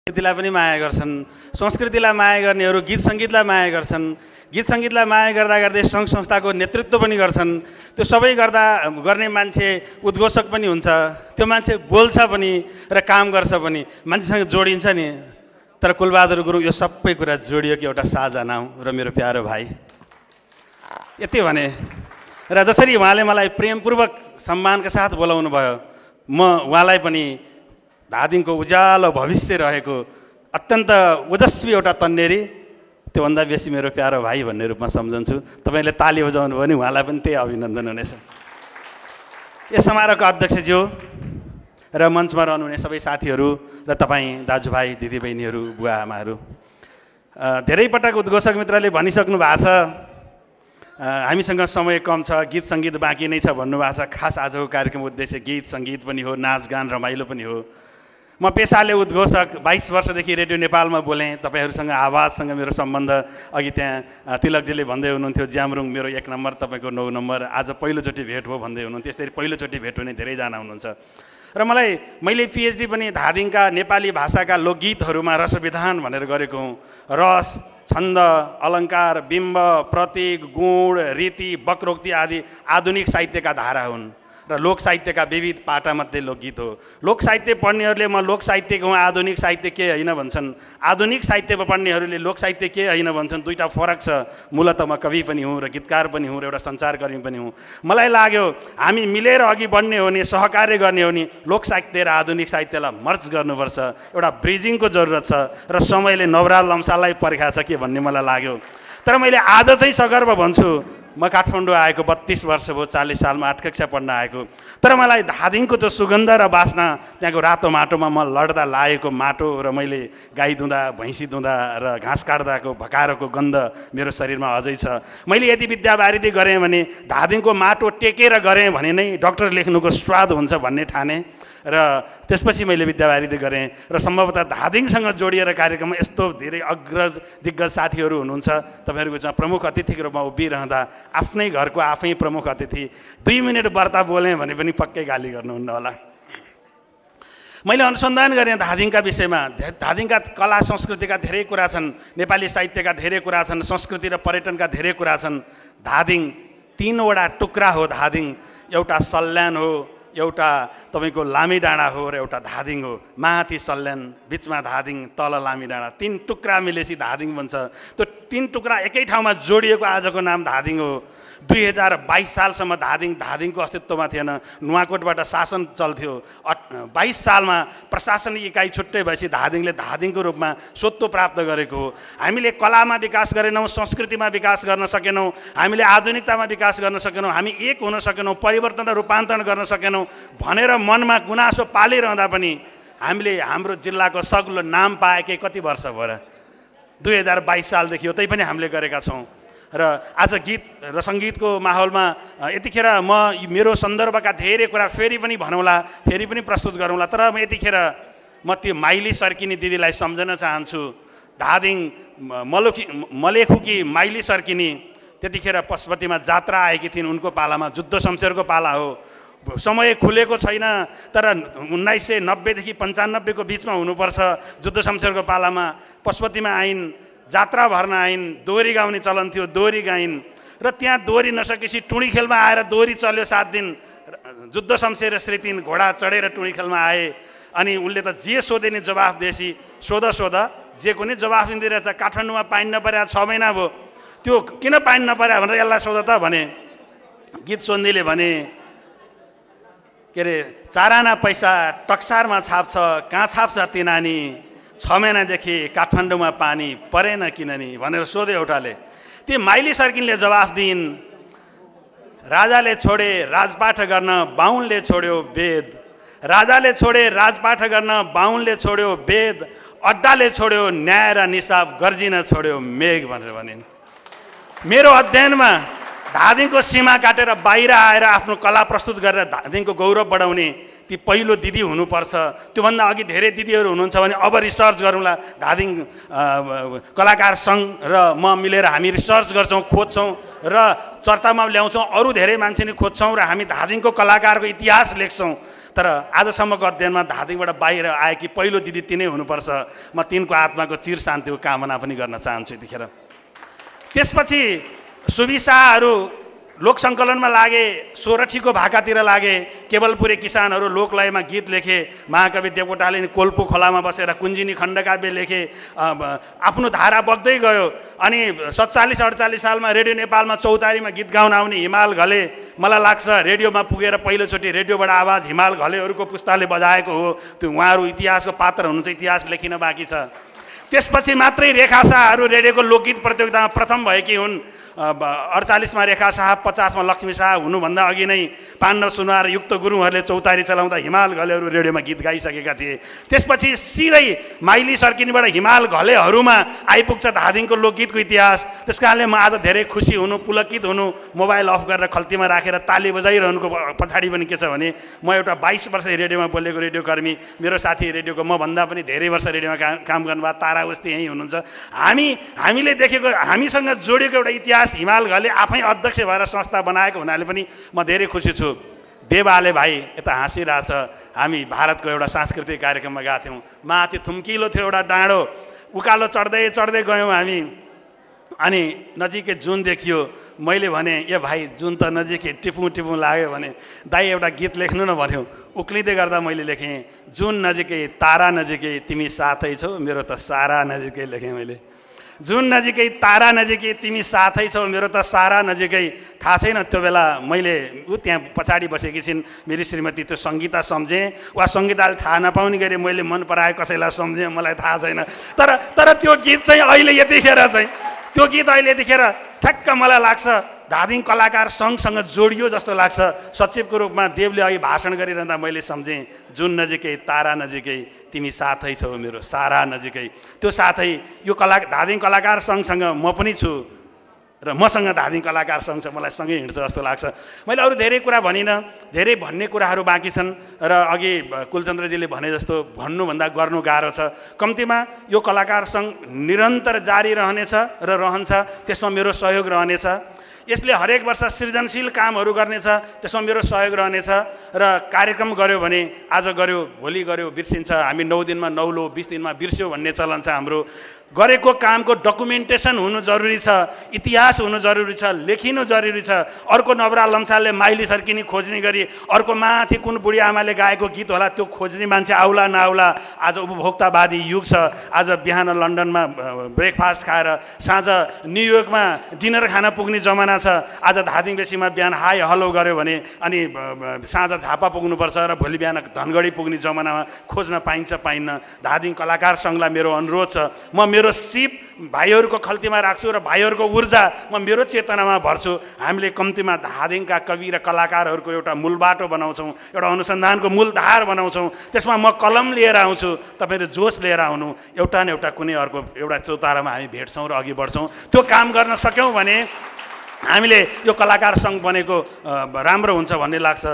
संस्कृतिलाई पनि माया गर्छन्। संस्कृतिलाई माया गर्नेहरू गीत सङ्गीतलाई माया गर्छन्। गीत सङ्गीतलाई माया गर्दा गर्दै सङ्घ संस्थाको नेतृत्व पनि गर्छन्। त्यो सबै गर्ने मान्छे उद्घोषक पनि हुन्छ, त्यो मान्छे बोल्छ पनि र काम गर्छ पनि, मान्छेसँग जोडिन्छ नि। तर कुलबहादुर गुरुङ यो सबै कुरा जोडियो कि एउटा साझा नाउँ र मेरो प्यारो भाइ, यति भने। र जसरी उहाँले मलाई प्रेमपूर्वक सम्मानका साथ बोलाउनु भयो, म उहाँलाई पनि धादिङको उज्यालो भविष्य रहेको अत्यन्त ओजस्वी एउटा तन्नेरी, त्योभन्दा बेसी मेरो प्यारो भाइ भन्ने रूपमा सम्झन्छु। तपाईँले ताली बजाउनु भयो भने उहाँलाई पनि त्यही अभिनन्दन हुनेछ। यस समारोहका अध्यक्षज्यू र मञ्चमा रहनुहुने सबै साथीहरू र तपाईँ दाजुभाइ दिदीबहिनीहरू बुवा आमाहरू, धेरै पटक उद्घोषक मित्रले भनिसक्नु भएको छ हामीसँग समय कम छ, गीत सङ्गीत बाँकी नै छ भन्नुभएको छ। खास आजको कार्यक्रम उद्देश्य गीत सङ्गीत पनि हो, नाचगान रमाइलो पनि हो। म पेसाले उद्घोषक, 22 वर्षदेखि रेडियो नेपालमा बोलेँ। तपाईँहरूसँग आवाजसँग मेरो सम्बन्ध अघि त्यहाँ तिलकजीले भन्दै हुनुहुन्थ्यो, ज्यामरुङ मेरो 1 नम्बर, तपाईँको 9 नम्बर, आज पहिलोचोटि भेट हो भन्दै हुनुहुन्थ्यो। यसरी पहिलोचोटि भेट हुने धेरैजना हुनुहुन्छ। र मैले पिएचडी पनि धादिङका नेपाली भाषाका लोकगीतहरूमा रसविधान भनेर गरेको हुँ। रस, छन्द, अलङ्कार, बिम्ब, प्रतीक, गुण, रीति, वक्रोक्ति आदि आधुनिक साहित्यका धारा हुन् र लोक साहित्यका विविध पाटामध्ये लोकगीत हो। लोक साहित्य पढ्नेहरूले म लोक साहित्यको हुँ, आधुनिक साहित्य के होइन भन्छन्। आधुनिक साहित्य पढ्नेहरूले लोक साहित्य के होइन भन्छन्। दुईवटा फरक छ। मूलतः म कवि पनि हुँ र गीतकार पनि हुँ र एउटा सञ्चारकर्मी पनि हुँ। मलाई लाग्यो हामी मिलेर अघि बढ्ने हो भने, सहकार्य गर्ने हो भने लोक साहित्य र आधुनिक साहित्यलाई मर्ज गर्नुपर्छ। एउटा ब्रिजिङको जरुरत छ र समयले नवराल लम्साललाई पर्खाएको छ के भन्ने मलाई लाग्यो। तर मैले आज चाहिँ सगर्व भन्छु, म काठमाडौँ आएको 32 वर्ष भयो, 40 सालमा 8 कक्षा पढ्न आएको। तर मलाई धादिङको त्यो सुगन्ध र बास्ना, त्यहाँको रातो माटोमा म लड्दा लागेको माटो र मैले गाई दुँदा, भैँसी दुँदा र घाँस काट्दाको भकारोको गन्ध मेरो शरीरमा अझै छ। मैले यदि विद्यावारिधि गरेँ भने, धादिङको माटो टेकेर गरेँ भने नै डाक्टर लेख्नुको स्वाद हुन्छ भन्ने ठाने र त्यसपछि मैले विद्यावारिधि गरेँ। र सम्भवतः धादिङसँग जोडिएर कार्यक्रममा यस्तो धेरै अग्रज दिग्गज साथीहरू हुनुहुन्छ। तपाईँहरूको चाहिँ प्रमुख अतिथिको रूपमा उभिरहँदा आफ्नै घरको आफै प्रमुख अतिथि 2 मिनट वार्ता बोलेँ भने पनि पक्कै गाली गर्नुहुन्न होला। मैले अनुसन्धान गरेँ धादिङका विषयमा। धादिङका कला संस्कृतिका धेरै कुरा छन्, नेपाली साहित्यका धेरै कुरा छन्, संस्कृति र पर्यटनका धेरै कुरा छन्। धादिङ 3 वटा टुक्रा हो। धादिङ एउटा सल्यान हो, एउटा तपाईँको लामीडाँडा हो र एउटा धादिङ हो। माथि सल्यान, बिचमा धादिङ, तल लामीडाँडा, 3 टुक्रा मिलेपछि धादिङ बन्छ। त्यो 3 टुक्रा एकै ठाउँमा जोडिएको आजको नाम धादिङ हो। 2022 सालसम्म धादिङको अस्तित्वमा थिएन। नुवाकोटबाट शासन चल्थ्यो। 22 सालमा प्रशासनिक इकाइ छुट्टै भएपछि धादिङले धादिङको रूपमा स्वत्व प्राप्त गरेको हो। हामीले कलामा विकास गरेनौँ, संस्कृतिमा विकास गर्न सकेनौँ, हामीले आधुनिकतामा विकास गर्न सकेनौँ, हामी एक हुन सकेनौँ, परिवर्तन र रूपान्तरण गर्न सकेनौँ भनेर मनमा गुनासो पालिरहँदा पनि हामीले हाम्रो जिल्लाको सग्लो नाम पाएकै कति वर्ष भयो र? 2022 सालदेखि हो। त्यही पनि हामीले गरेका छौँ। र आज गीत र सङ्गीतको माहौलमा यतिखेर मेरो सन्दर्भका धेरै कुरा फेरि पनि भनौँला, फेरि पनि प्रस्तुत गरौँला। तर यतिखेर म त्यो माइली सर्किनी दिदीलाई सम्झन चाहन्छु। धादिङ मलेखुकी माइली सर्किनी त्यतिखेर पशुपतिमा जात्रा आएकी थिइन्। उनको पालामा जुद्ध शमशेरको पाला हो। समय खुलेको छैन, तर 1990देखि 95 को बिचमा हुनुपर्छ। जुद्ध शमशेरको पालामा पशुपतिमा आइन्, जात्रा भर्न आइन्, दोहोरी गाउने चलन थियो, दोहोरी गाइन् र त्यहाँ दोहोरी नसकेपछि टुँडी खेलमा आएर दोहोरी चल्यो 7 दिन। जुद्ध शमशेर श्रीतिन घोडा चढेर टुँडी खेलमा आए। अनि उनले त जे सोधे नि जवाफ दिएपछि सोध जे को नि जवाफ दिँदै रहेछ। काठमाडौँमा पानी नपरेको 6 महिना भयो, त्यो किन पानी नपरे भनेर यसलाई सोध त भने। गीत सोन्धीले भने के अरे, चाराना पैसा टक्सारमा छाप्छ, कहाँ छाप्छ ती नानी, 6 महिनादेखि काठमाडौँमा पानी परेन किन नि भनेर सोध्यो एउटाले। ती माइली सर्किनले जवाफ दिइन्, राजाले छोडे राजपाठ गर्न, बाहुनले छोड्यो वेद। राजाले छोडे राजपाठ गर्न, बाहुनले छोड्यो वेद। अड्डाले छोड्यो न्याय र निसाब, गर्जिन छोड्यो मेघ भनेर भनिन्। मेरो अध्ययनमा धादिङको सीमा काटेर बाहिर आएर आफ्नो कला प्रस्तुत गरेर धादिङको गौरव बढाउने ती पहिलो दिदी हुनुपर्छ। त्योभन्दा अघि धेरै दिदीहरू हुनुहुन्छ भने अब रिसर्च गरौँला। धादिङ कलाकार सङ्घ र म मिलेर हामी रिसर्च गर्छौँ, खोज्छौँ र चर्चामा ल्याउँछौँ। अरू धेरै मान्छे नि खोज्छौँ र हामी धादिङको कलाकारको इतिहास लेख्छौँ। तर आजसम्मको अध्ययनमा धादिङबाट बाहिर आएकी पहिलो दिदी तिनै हुनुपर्छ। म तिनको आत्माको चिर शान्तिको कामना पनि गर्न चाहन्छु यतिखेर। त्यसपछि सुविशाहहरू लोकसङ्कलनमा लागे, सोरठीको भाकातिर लागे, केवलपुरे किसानहरू लोकलयमा गीत लेखे, महाकवि देवकोटाले कोल्पो खोलामा बसेर कुञ्जिनी खण्डकाव्य लेखे, आफ्नो धारा बग्दै गयो। अनि 47-48 सालमा रेडियो नेपालमा चौतारीमा गीत गाउन आउने हिमाल घले, मलाई लाग्छ रेडियोमा पुगेर पहिलोचोटि रेडियोबाट आवाज हिमाल घलेहरूको पुस्ताले बजाएको हो। त्यो उहाँहरू इतिहासको पात्र हुनुहुन्छ, इतिहास लेखिन बाँकी छ। त्यसपछि मात्रै रेखा शाहहरू रेडियोको लोकगीत प्रतियोगितामा प्रथम भएकी हुन्। 48मा रेखा शाह, 50मा लक्ष्मी शाह हुनुभन्दा अघि नै पाण्डव सुनवार युक्त गुरुङहरूले चौतारी चलाउँदा हिमाल घलेहरू रेडियोमा गीत गाइसकेका थिए। त्यसपछि सिधै माइली सर्किनीबाट हिमाल घलेहरूमा आइपुग्छ धादिङको लोकगीतको इतिहास। त्यस कारणले म आज धेरै खुसी हुनु, पुलकित हुनु, मोबाइल अफ गरेर खल्तीमा राखेर ताली बजाइरहनुको पछाडि पनि के छ भने म एउटा 22 वर्ष रेडियोमा बोलेको रेडियोकर्मी, मेरो साथी रेडियोको मभन्दा पनि धेरै वर्ष रेडियोमा काम गर्नुभयो तारा उस्ती यहीँ हुनुहुन्छ। हामीले देखेको, हामीसँग जोडिएको एउटा इतिहास हिमाल घले आफै अध्यक्ष भएर संस्था बनाएको हुनाले पनि म धेरै खुसी छु। देवाले भाइ यता हाँसिरहेछ। हामी भारतको एउटा सांस्कृतिक कार्यक्रममा गएको थियौँ, माथि थुम्किलो थियो एउटा डाँडो, उकालो चढ्दै चढ्दै गयौँ हामी, अनि नजिकै जुन देखियो। मैले भने ए भाइ जुन त नजिकै टिपुँ टिपुँ लाग्यो भने दाइ एउटा गीत लेख्नु न भन्यो। उक्लिँदै गर्दा मैले लेखेँ जुन नजिकै तारा नजिकै तिमी साथै छौ, मेरो त सारा नजिकै लेखेँ मैले। जुन नजिकै तारा नजिकै तिमी साथै छौ, मेरो त सारा नजिकै। थाहा छैन त्यो बेला मैले त्यहाँ पछाडि बसेकी छिन् मेरी श्रीमती, त्यो सङ्गीता सम्झेँ वा सङ्गीताले थाहा नपाउने गरी मैले मन पराए कसैलाई सम्झेँ मलाई थाहा छैन। तर त्यो गीत चाहिँ अहिले यतिखेर चाहिँ त्यो गीत अहिले यतिखेर ठ्याक्क मलाई लाग्छ धादिङ कलाकार सङ्घसँग जोडियो जस्तो लाग्छ। सचिवको रूपमा देवले अघि भाषण गरिरहँदा मैले सम्झेँ जुन नजिकै तारा नजिकै तिमी साथै छौ, मेरो सारा नजिकै। त्यो साथै यो धादिङ कलाकार सङ्घसँग म पनि छु र मसँग धादिङ कलाकार सङ्घ छ, मलाई सँगै हिँड्छ जस्तो लाग्छ। मैले अरू धेरै कुरा भनिनँ, धेरै भन्ने कुराहरू बाँकी छन् र अघि कुलचन्द्रजीले भने जस्तो भन्नुभन्दा गर्नु गाह्रो छ। कम्तीमा यो कलाकार सङ्घ निरन्तर जारी रहनेछ र रहन्छ, त्यसमा मेरो सहयोग रहनेछ। यसले हरेक वर्ष सृजनशील कामहरू गर्नेछ, त्यसमा मेरो सहयोग रहनेछ। र कार्यक्रम गऱ्यो भने आज गऱ्यो, भोलि गऱ्यो, बिर्सिन्छ। हामी 9 दिनमा नौलो, 20 दिनमा बिर्स्यो भन्ने चलन छ हाम्रो। गरेको कामको डकुमेन्टेसन हुनु जरुरी छ, इतिहास हुनु जरुरी छ, लेखिनु जरुरी छ। अर्को नवरा लम्सालले माइली सर्किनी खोज्ने गरी अर्को माथि कुन बुढी आमाले गाएको गीत होला त्यो खोज्ने मान्छे आउला नआउला। आज उपभोक्तावादी युग छ। आज बिहान लन्डनमा ब्रेकफास्ट खाएर साँझ न्युयोर्कमा डिनर खान पुग्ने जमाना छ। आज धादिङ बेसीमा बिहान हाई हलो गऱ्यो भने अनि साँझ झापा पुग्नुपर्छ र भोलि बिहान धनगढी पुग्ने जमानामा खोज्न पाइन्छ पाइन्न। धादिङ कलाकार सङ्घलाई मेरो अनुरोध छ, म मेरो सिप भाइहरूको खल्तीमा राख्छु र भाइहरूको ऊर्जा म मेरो चेतनामा भर्छु। हामीले कम्तीमा धादिङका कवि र कलाकारहरूको एउटा मूल बाटो बनाउँछौँ, एउटा अनुसन्धानको मूलधार बनाउँछौँ। त्यसमा म कलम लिएर आउँछु, तपाईँहरू जोस लिएर आउनु, एउटा न एउटा कुनै अर्को एउटा चौतारामा हामी भेट्छौँ र अघि बढ्छौँ। त्यो काम गर्न सक्यौँ भने हामीले यो कलाकार सङ्घ बनेको राम्रो हुन्छ भन्ने लाग्छ।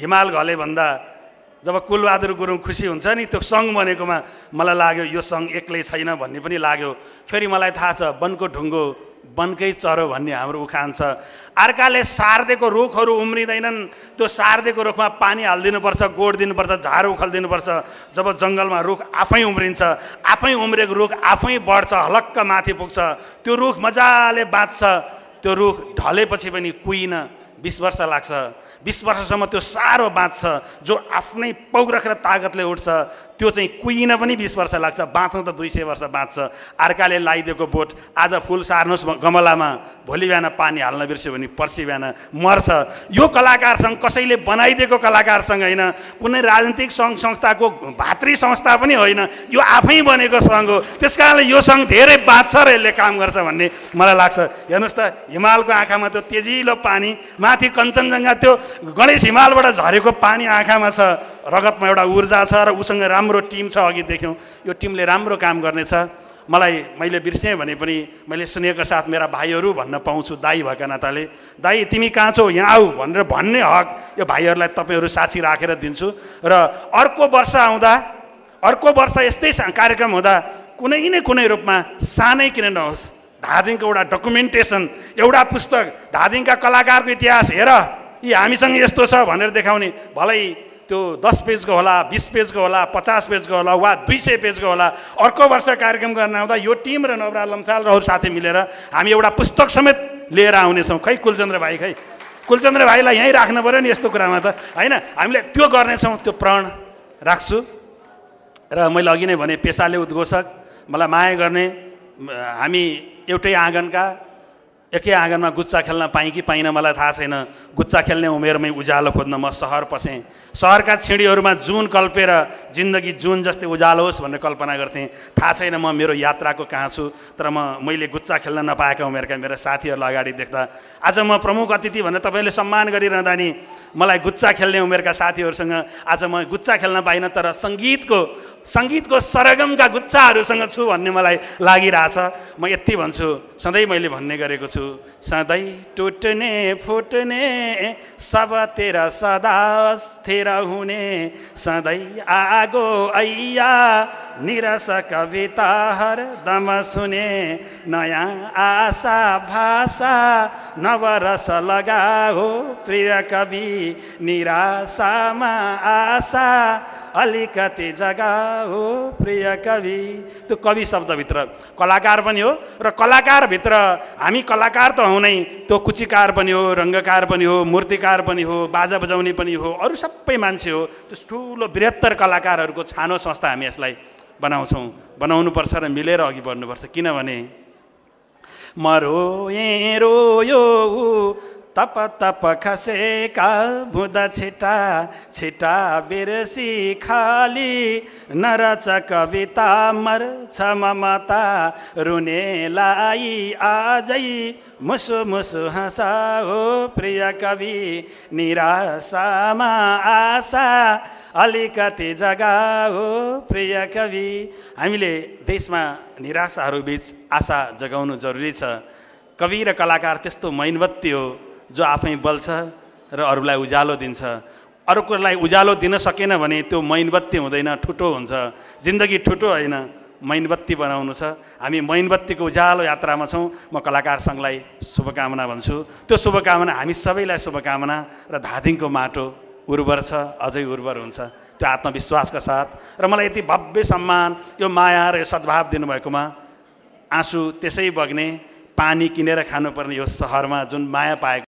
हिमाल घले भन्दा जब कुलबहादुर गुरुङ खुसी हुन्छ नि त्यो सङ्घ बनेकोमा, मलाई लाग्यो यो सङ्घ एक्लै छैन भन्ने पनि लाग्यो। फेरि मलाई थाहा छ वनको ढुङ्गो वनकै चरो भन्ने हाम्रो उखान छ। अर्काले सार्देको रुखहरू उम्रिँदैनन्, त्यो सार्देको रुखमा पानी हालिदिनुपर्छ, गोड दिनुपर्छ, झार उखालिदिनुपर्छ। जब जङ्गलमा रुख आफै उम्रिन्छ, आफै उम्रेको रुख आफै बढ्छ, हलक्क माथि पुग्छ, त्यो रुख मजाले बाँच्छ। त्यो रुख ढलेपछि पनि कुहिन 20 वर्ष लाग्छ। 20 वर्षसम्म त्यो साह्रो बाँच्छ। जो आफ्नै पौरख र तागतले उठ्छ त्यो चाहिँ कुहिन पनि 20 वर्ष लाग्छ, बाँच्नु त 200 वर्ष बाँच्छ। अर्काले लगाइदिएको बोट आज फुल सार्नुहोस् गमलामा, भोलि बिहान पानी हाल्न बिर्स्यो भने पर्सि बिहान मर्छ। यो कलाकारसँग कसैले बनाइदिएको कलाकारसँग होइन, कुनै राजनीतिक सङ्घ संस्थाको भातृ संस्था पनि होइन, यो आफै बनेको सङ्घ हो। त्यस कारणले यो सङ्घ धेरै बाँच्छ र यसले काम गर्छ भन्ने मलाई लाग्छ। हेर्नुहोस् त हिमालको आँखामा त्यो तेजिलो पानी, माथि कञ्चनजङ्घा त्यो गणेश हिमालबाट झरेको पानी आँखामा छ, रगतमा एउटा ऊर्जा छ र उसँग राम्रो टिम छ। अघि देख्यौँ यो टिमले राम्रो काम गर्नेछ। मैले बिर्सेँ भने पनि मैले सुनेको साथ मेरा भाइहरू भन्न पाउँछु दाई भएका नाताले, दाई तिमी कहाँ छौ यहाँ आऊ भनेर भन्ने हक यो भाइहरूलाई तपाईँहरू साक्षी राखेर दिन्छु। र अर्को वर्ष आउँदा, अर्को वर्ष यस्तै कार्यक्रम हुँदा कुनै न कुनै रूपमा सानै किन नहोस् धादिङको एउटा डकुमेन्टेसन, एउटा पुस्तक धादिङका कलाकारको इतिहास हेर यी हामीसँग यस्तो छ भनेर देखाउने। भलै त्यो 10 पेजको होला, 20 पेजको होला, 50 पेजको होला वा 200 पेजको होला। अर्को वर्ष कार्यक्रम गर्न आउँदा यो टिम र नवराज लम्साल र अरू साथी मिलेर हामी एउटा पुस्तक समेत लिएर आउनेछौँ। खै कुलचन्द्र भाइ, खै कुलचन्द्र भाइलाई यहीँ राख्नु पऱ्यो नि यस्तो कुरामा त, होइन? हामीले त्यो गर्नेछौँ, त्यो प्रण राख्छु। र मैले अघि नै भने पेसाले उद्घोषक, मलाई माया गर्ने, हामी एउटै आँगनका, एकै आँगनमा गुच्चा खेल्न पाएँ कि पाइनँ मलाई थाहा छैन। गुच्चा खेल्ने उमेरमै उज्यालो खोज्न म सहर पसेँ। सहरका छिँडीहरूमा जुन कल्पेर जिन्दगी जुन जस्तै उज्यालो होस् भनेर कल्पना गर्थेँ। थाहा छैन म मेरो यात्राको कहाँ छु, तर मैले गुच्चा खेल्न नपाएका उमेरका मेरा साथीहरूलाई अगाडि देख्दा आज म प्रमुख अतिथि भनेर तपाईँले सम्मान गरिरहँदा नि मलाई गुच्चा खेल्ने उमेरका साथीहरूसँग आज म गुच्चा खेल्न पाइनँ, तर सङ्गीतको सरगमका गुच्चाहरूसँग छु भन्ने मलाई लागिरहेछ। म यति भन्छु, सधैँ मैले भन्ने गरेको छु, सधैँ टुट्ने फुट्ने सब तेरा सदा स्थिर हुने, सधैँ आगो ऐया निरस कविता हरदम सुने, नयाँ आशा भाषा नवरस लगाओ प्रिय कवि, निराशामा आशा अलिकति जग्गा हो प्रिय कवि। त्यो कवि शब्दभित्र कलाकार पनि हो, र कलाकारभित्र हामी कलाकार त हौ नै, त्यो कुचिकार पनि हो, रङ्गकार पनि हो, मूर्तिकार पनि हो, बाजा बजाउने पनि हो, अरू सबै मान्छे हो। त्यस ठुलो बृहत्तर कलाकारहरूको छानो संस्था हामी यसलाई बनाउँछौँ। बनाउनुपर्छ र मिलेर अघि बढ्नुपर्छ। किनभने म रोएँ रोयो तप तप खसेका बुँद छिटा छिटा बिर्सी खाली नरच कविता मर्छ ममता, रुनेलाई आजै मुसु मुसु हाँसा हो प्रिय कवि, निराशामा आशा अलिकति जग्गा हो प्रिय कवि। हामीले देशमा निराशाहरू बीच आशा जगाउनु जरुरी छ। कवि र कलाकार त्यस्तो मैनबत्ती हो जो आफै बल्छ र अरूलाई उज्यालो दिन्छ। अरूकोलाई उज्यालो दिन सकेन भने त्यो मैनबत्ती हुँदैन, ठुटो हुन्छ। जिन्दगी ठुटो होइन, मैनबत्ती बनाउनु छ। हामी मैनबत्तीको उज्यालो यात्रामा छौँ। म कलाकार सङ्घलाई शुभकामना भन्छु। त्यो शुभकामना हामी सबैलाई शुभकामना। र धादिङको माटो उर्वर छ, अझै उर्वर हुन्छ, त्यो आत्मविश्वासका साथ। र मलाई यति भव्य सम्मान, यो माया र यो सद्भाव दिनुभएकोमा आँसु त्यसै बग्ने, पानी किनेर खानुपर्ने यो सहरमा जुन माया पाएको